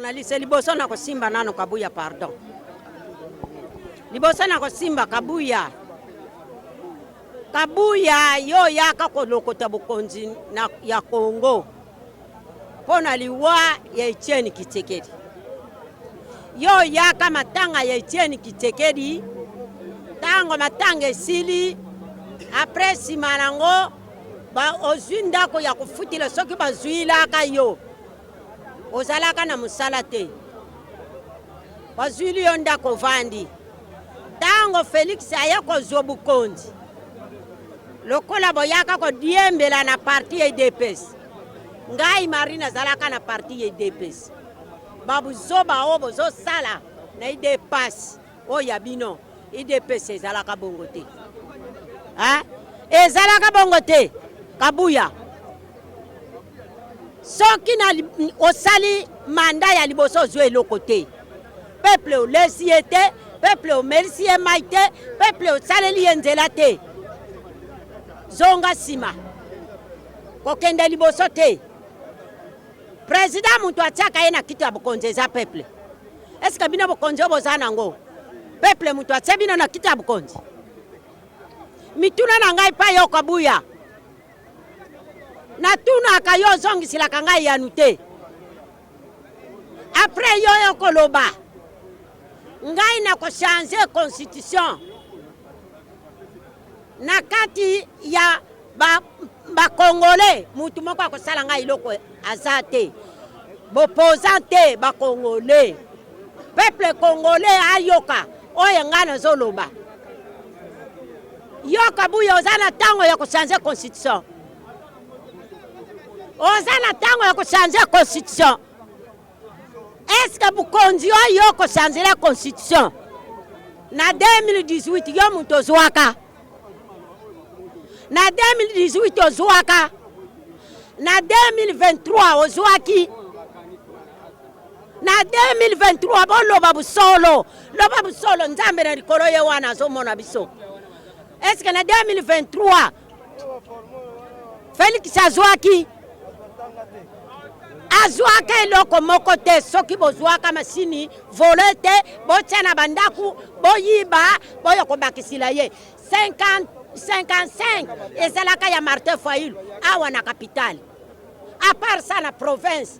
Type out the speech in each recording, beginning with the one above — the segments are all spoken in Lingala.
Journaliste, liboso na kosimba nano Kabuya, pardon. Liboso na kosimba Kabuya. Kabuya yo yaka kolokota bokonzi na, ya Congo mpo na liwa ya Etienne Tshisekedi. Yo yaka matanga ya Etienne Tshisekedi, ntango matanga esili après nsima nango ba ozwi ndako ya kofutela soki bazwilaka yo ozalaka na mosala te, bazwili yo ndako ovandi. Ntango Felix aye kozwa bokonzi, lokola boyaka kodiembela na parti ya UDPS, ngai Marie nazalaka na parti ya UDPS, babuzoba oyo bozosala na UDPS oyo ya bino, UDPS ezalaka bongo te, ha? Ezalaka bongo te. Kabuya, soki na osali manda ya liboso ozwi eloko te, peuple olesi ye te, peuple omelisi ye mai te, peuple osaleli ye nzela te, zonga nsima, kokende liboso te. Président moto atiaka ye na kiti ya bokonzi eza peuple. Eske bino bokonzi oyo boza nango, peuple moto atie bino na kiti ya bokonzi? Mituna na ngai pa yo Kabuya, natunaka yo ozongiselaka ngai yanu te. Après yo yo koloba ngai na kochange constitution na kati ya bakongole ba mutu moko akosala ngai eloko aza te, bopoza te bakongole, peuple congolais ayoka oyo ngai nazoloba. Yo Kabuya oza na ntango ya kochange constitution, oza na ntango ya kochange constitution. Eske bokonzi oyo okochange constitution na 2018 yo moto ozwaka na 2018 ozwaka na 2023 ozwaki na 2023 boloba busolo, loba busolo, Nzambe na likolo ye wana azomona biso. Eske na 2023 Felix azwaki azwaka eloko moko te? Soki bozwaka masini vole te, botia na bandaku, boyiba, boyo kobakisila ye 50, 55 ezalaka ya Martin Fayulu awa na capitale. À part ça na province,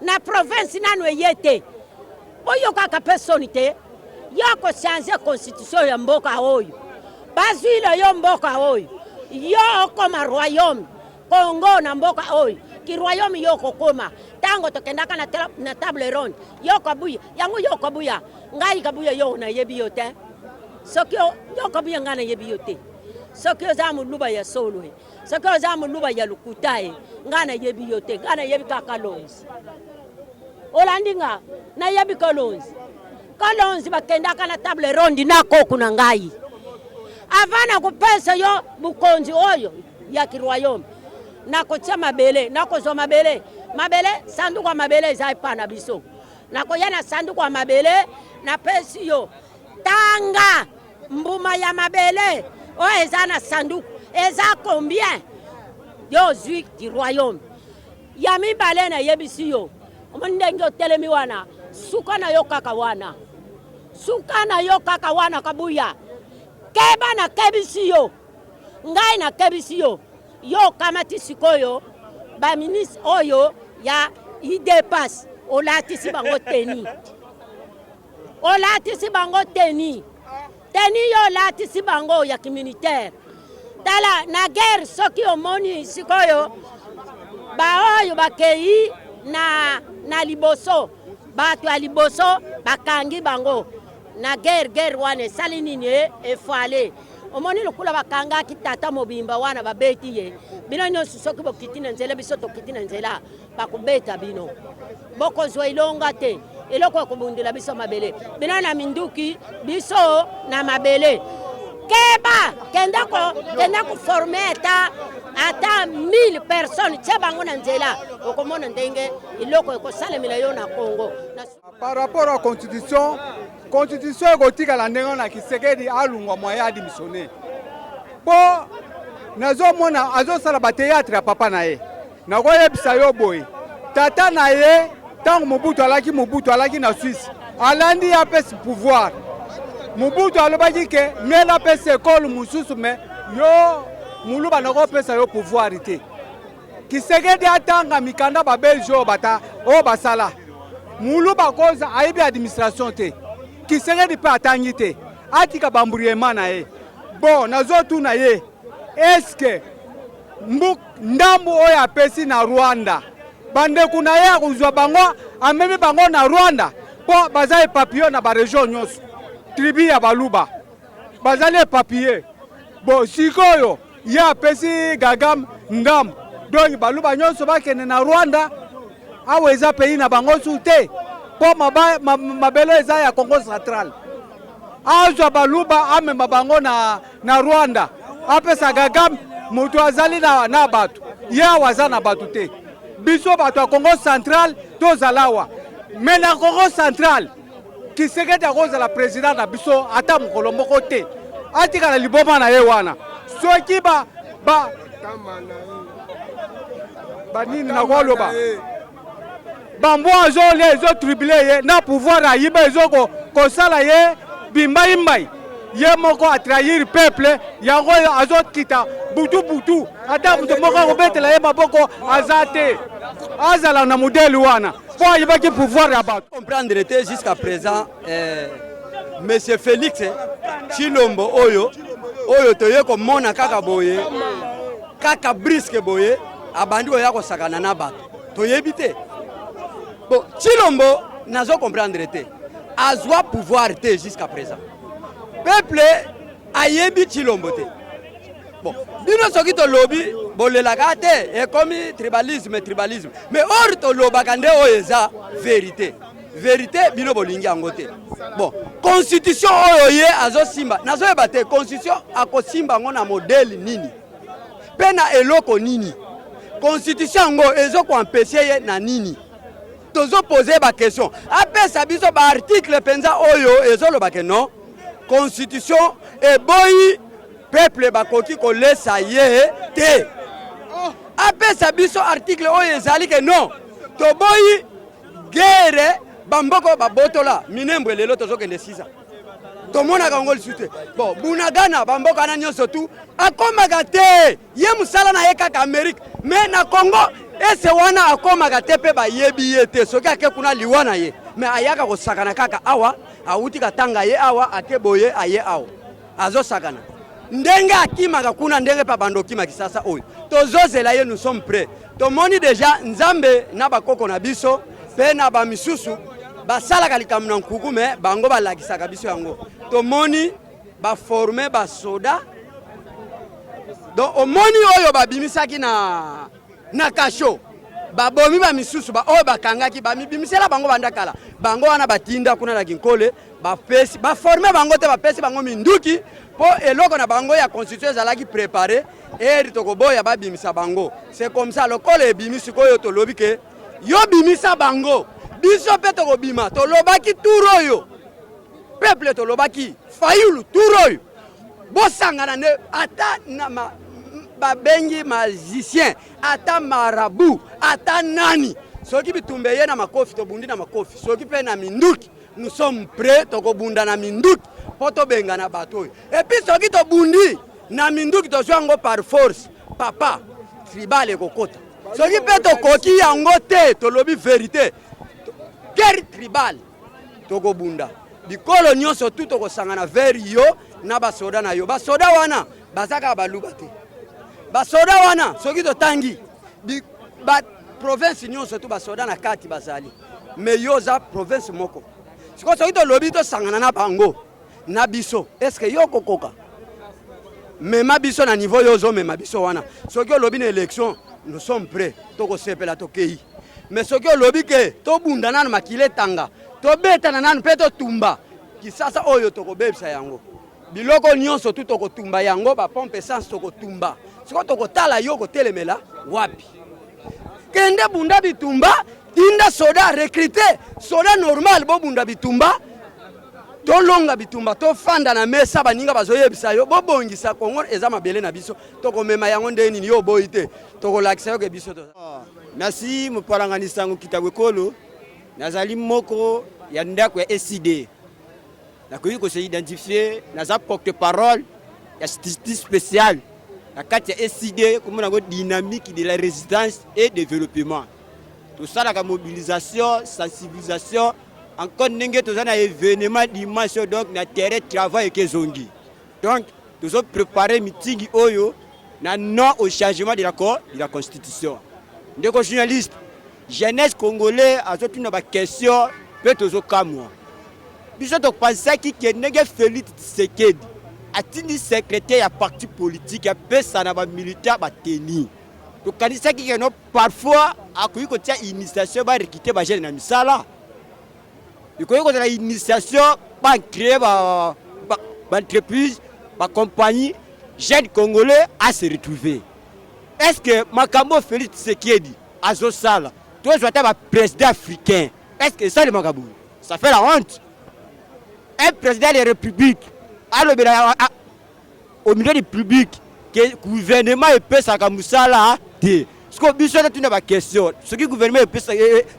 na province nanu eye te. Boyokaka mpe soni te yo kochange constitution ya mboka oyo, bazwile yo mboka oyo, yo okoma royaume Congo na mboka oyo ki royaume yo okokoma. Ntango tokendaka na, na table ronde, yo Kabuya yango, yo Kabuya, ngai Kabuya yo nayebi yo te. Soki yo Kabuya ngai nayebi yo te, soki oza moluba ya solo e, soki oza moluba ya lokuta e, ngai nayebi yo te. Ngai nayebi kaka Kalonzi, olandi nga, nayebi Kalonzi. Kalonzi bakendaka na table ronde na koku na ngai avant na kopesa yo bokonzi oyo ya kiroyaume, nakotia mabele, nakozwa mabele, mabele sanduku ya mabele eza epa na biso. Nakoya na sanduku ya mabele, napesi yo, tanga mbuma ya mabele oyo eza na sanduku eza combien, yo ozwi kiroyaume. Ya mibale nayebisi yo, omoni ndenge otelemi wana, suka na yo kaka wana, suka na yo kaka wana. Kabuya, keba, nakebisi yo, ngai nakebisi yo. Yo okamati sikoyo baministre oyo ya UDPS, olatisi bango teni, olatisi bango teni, teni yo olatisi bango ya kimilitaire. Tala na guerre, soki omoni sikoyo baoyo bakei na, na liboso, bato ya liboso bakangi bango na guerre, guerre wana esali nini? Efale omoni lokola bakangaki tata mobimba wana, babeti ye. Bino nyonso soki bokiti na nzela, biso tokiti na nzela, bakobeta bino, bokozwa elonga te. Eloko ya kobundela biso mabele, bino na minduki, biso na mabele. Keba, kenda ko kenda koforme ata ata 1000 personnes, tia bango na nzela, okomona ndenge eloko ekosalemela yo na Congo. Par rapport à constitution, constitution ekotikala ndenge wana. Tshisekedi alungwa, moyen adémissionne, mpo nazomona azosala bathéâtre ya papa na ye. Nakoyebisa yo boye, tata na ye. Ntango Mobutu alaki, Mobutu alaki na Suisse, alandi ye apesi pouvoir. Mobutu alobaki ke ngai napesa ekole mosusu, me yo Muluba nakopesa yo pouvoir te. Kisekedi atanga mikanda ba Belge oyo bata oyo basala. Muluba koza ayebi administration te. Kisekedi mpe atangi te. Atika bambruyema na ye. Bon, nazotuna ye, eske mbu ndambu oyo apesi na Rwanda, bandeko na ye akozwa bango, amemi bango na Rwanda mpo baza epapio na baregion nyonso, tribu ya Baluba bazali epapie. Bon, sikoyo ye apesi Kagame ndambu, donc Baluba nyonso bakende na Rwanda. Awa eza pays na bango su te, mpo mabele eza ya Congo central. Azwa Baluba, amema bango na Rwanda, apesa Kagame. Moto azali na bato, ye awa aza na bato te. Biso bato ya Congo central tozala awa, me na Congo central Kisekedi akozala président na biso ata mokolo moko te. Atikala liboma na ye wana. Soki ba ba banini nakoloba, bambwa azolia ezotribule ye na pouvoir, ayiba, ezo kosala ye bimbaimbai. Ye moko atrahir peuple, yango oyo azokita butu butu. Ata moto moko akobetela ye maboko aza te. Azala na modele wana mpo ayibaki pouvoir ya bato. Comprendre te jusqu'à présent, monsieur Félix Tshilombo oyo oyo toye komona kaka boye, kaka brusque boye, abandi koya kosakana na bato, toyebi te. Bon, Tshilombo, nazo comprendre te, azwa pouvoir te jusqu'à présent. Peuple ayebi Tshilombo te. Bon, bino soki tolobi, bolelaka te, ekomi tribalisme, tribalisme. Mais or tolobaka nde oyo eza vérité. Vérité bino bolingi yango te. Bon, constitution oyo ye azosimba, nazoyeba te constitution akosimba yango na modèle nini mpe na eloko nini. Constitution yango ezokoempêcher ye na nini? Tozopose baquestion. Apesa biso baarticle mpenza oyo ezoloba ke non, constitution eboyi, peuple bakoki kolesa ye te. Apesa biso article oyo ezali ke non, toboyi guerre. Bamboka babotola Minembwe, lelo tozokende sisa, tomonaka yango lisusu te. Bon, Bunagana, bamboka wana nyonso tu akomaka te. Ye mosala na ye kaka Amérique, mais na Congo ese wana akomaka te mpe bayebi ye te. Soki ake kuna, liwa na ye. Mais ayaka kosakana kaka awa, awuti katanga ye awa, ake boye, aye awa, azosakana ndenge akimaka kuna, ndenge mpe abanda okima Kisasa. Oyo tozozela ye, nous sommes prêts. Tomoni déjà Nzambe na bakoko na biso mpe na bamisusu basalaka likambo na nkuku, me bango balakisaka biso yango. Tomoni baforme basoda. Donc omoni oyo babimisaki na kasho, babomi bamisusu, baoyo bakangaki, bamibimisela bango banda kala. Bango wana batinda kuna na Kinkole, bapesi, baforme bango te, bapesi bango minduki mpo eloko na bango ya constitution ezalaki préparé. Eri tokoboya babimisa bango, c'est comme ça. Lokola ebimi sikoyo, tolobi ke yo bimisa bango, biso mpe tokobima. Tolobaki tour oyo, peuple, tolobaki Fayulu, tour oyo bosangana nde ata na babengi magicien, ata marabout, ata nani. Soki bitumba eye na makofi, tobundi na makofi. Soki mpe na minduki, nous sommes prêts. Tokobunda na minduki mpo tobengana bato oyo. Et puis soki tobundi na minduki, tozwi yango par force, papa, tribal ekokota. Soki mpe tokoki yango te, tolobi vérité, guerre tribale tokobunda. Bikolo nyonso tu tokosangana vers yo na basoda na yo. Basoda wana baza kaka Baluba te. Basoda wana, soki totangi baprovince nyonso tu, basoda na kati bazali. Mais yo oza province moko. Sikoyo soki tolobi tosangana na bango na biso, est-ce yo okokoka mema biso na niveau yo ozomema biso wana? Soki olobi na élection, nous sommes prêts, tokosepela, tokei. Mais soki olobi ke tobunda nanu, makila etanga, tobetana nanu mpe totumba Kisasa oyo, tokobebisa yango, biloko nyonso tu tokotumba yango, bapompe essence tokotumba. Sikoyo tokotala yo kotelemela wapi. Kende bunda bitumba, tinda soda, recrute soda normal, bobunda bitumba, tolonga bitumba, tofanda na mesa. Baninga bazoyebisa yo bobongisa Kongo, eza mabele na biso, tokomema yango ndenge nini? Yo oboyi te, tokolakisa yo ke biso Merci. Mopalanganisa sango Kitabwe Ekolo. Nazali moko ya ndako ya ECD. Nakoki ko se identifier, naza porte parole ya structure spéciale na kati ya ECD, komona yango dynamique de la résistance et développement. Tosalaka mobilisation, sensibilisation encore ndenge toza na événement dimanche, donc na terrain travail ekezongi. Donc tozo préparer meeting oyo na non au changement de la, de la constitution. Ndeko journaliste, jeunesse congolais azotuna ba question mpe tozokamwa. Biso tokanisaki ke ndenge Félix Tshisekedi atindi secrétaire ya parti politique apesa na bamilitaire bateni, tokanisaki ke no parfois akoki kotia initiation barecruter bajeune na misala, ekoki kozala initiation bacréer baentreprise, bacompagnie, jeune congolais a se retrouver. Est ce que makambo Félix Tshisekedi azosala, tozwa ata baprésident africain, est ce que esalemaka boye? Ça fait la honte. Un président de la République alobela au milieu du public ke gouvernement epesaka mosala te. Siko biso ata tuna baquestion, soki gouvernement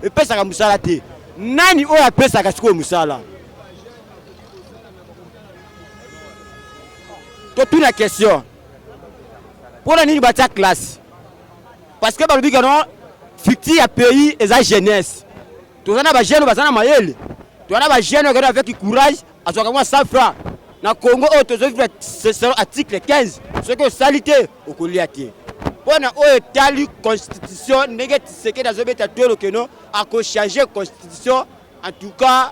epesaka mosala te, nani oyo apesaka sikoyo mosala? Totuna question, mpona nini batia classe? Parce que balobi kano futur ya pays eza jeunesse. Toza na bajeune baza na mayele, toza na bajeune oyo avec courage azwaka mwa 100 francs na Congo oyo tozovivre selon article 15, soki osali te okolia te. Mpona oyo etali constitution, ndenge Tshisekedi azobeta tolo keno akochange constitution, en tout cas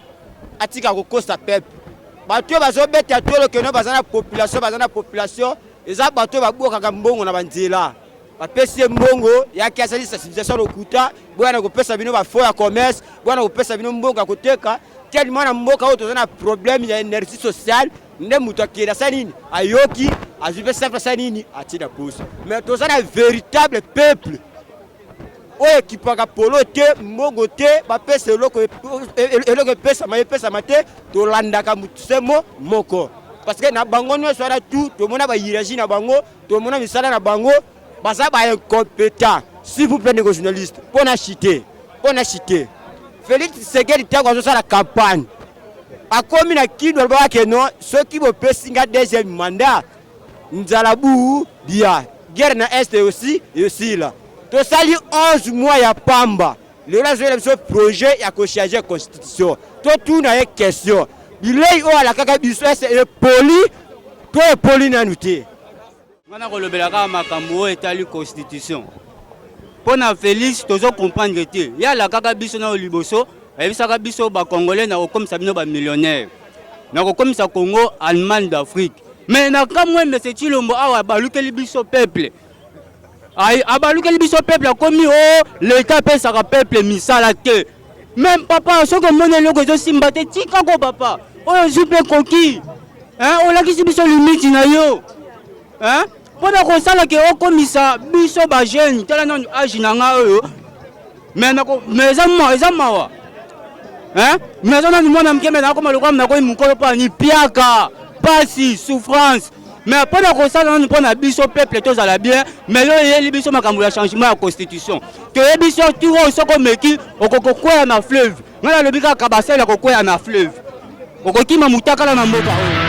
atika kokosa peuple. Bato oyo bazobeta tolo keno baza na population, baza na population, eza bato oyo babwakaka mbongo na banzela. Bapesi ye mbongo yaki asali sensibilisation lokuta, boya na kopesa bino bafaux ya commerce, boya na kopesa bino mbongo ya koteka. Tellement na mboka oyo toza na problème ya énergie sociale, nde moto akende asali nini, ayoki azwi mpe simple asali nini, atie na poso. Mais toza na véritable peuple oyo ekipaka polo te, mbongo te, bapesa eloko, eloko epesama epesama te, tolandaka motu se mo moko, parce que na bango nyonso wana tu tomona bahiérarchie na bango, tomona misala na bango, baza baincompétent. S'il vous plaît, ndeko journaliste, mpo na chite Félix Tshisekedi, ntango azosala campagne, akomi na Kindu, alobaka ke non, soki bopesi nga deuxième mandat, nzala bu bia, guerre na Est aussi esila. Tosali 11 mois ya pamba, lelo azoyela biso projet ya kochange constitution. Totuna ye question, bilei oyo alakaka biso ese epoli to epoli nanu te? Nga na kolobela kaka makambo oyo etali constitution. Mpo na Félix, tozocomprendre te. Ye alakaka biso na liboso, ayebisaka biso bacongolais: na kokomisa bino bamillionnaire, na kokomisa Congo Allemagne d'Afrique. Mais na kamwe, mese Tshilombo awa abalukeli biso peuple, abalukeli biso peuple, akomi o leta apesaka peuple misala te. Même papa, soki omoni eloko ezosimba te, tikako papa oyo ozwi mpe koki, olakisi biso limite na yo mpona kosala ke okomisa biso bajeune. Tala nanu age na nga oyo, mais eza mawa, mais eza nanu mwana moke, mais nakoma lokola nakoyi mokolo mpo ani piaka pasi, souffrance. Mais mpona kosala nanu mpo na biso peuple tozala bien, mais yo eyeli biso makambo ya changement ya constitution. Toyebi so tour oyo, soki omeki, okokokwea na fleuve. Ngai nalobi kaka basele kokwea na fleuve, okokima mutakala na mboka oyo.